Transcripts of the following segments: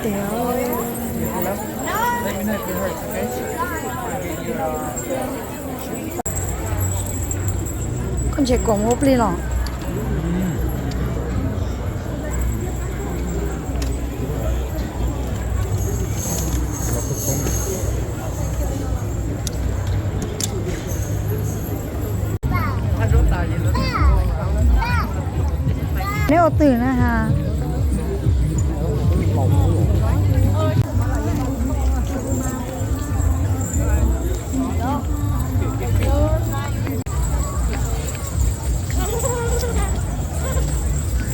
Koj ntses koom ua plig los? Neb ua twg na ha?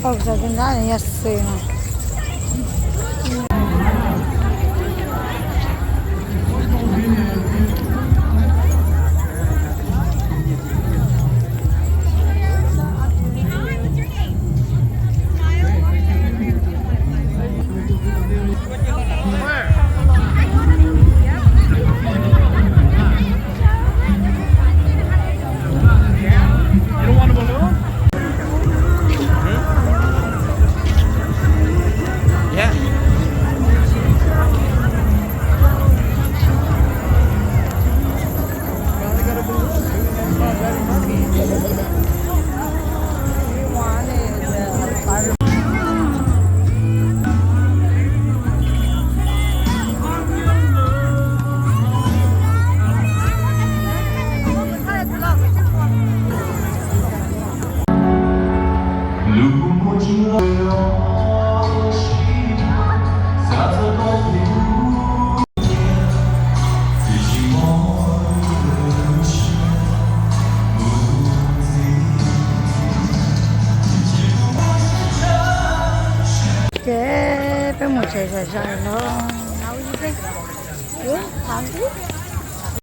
Oj, cov tus nrab yog xwm no. Ces peb mus tsev zom zaws los.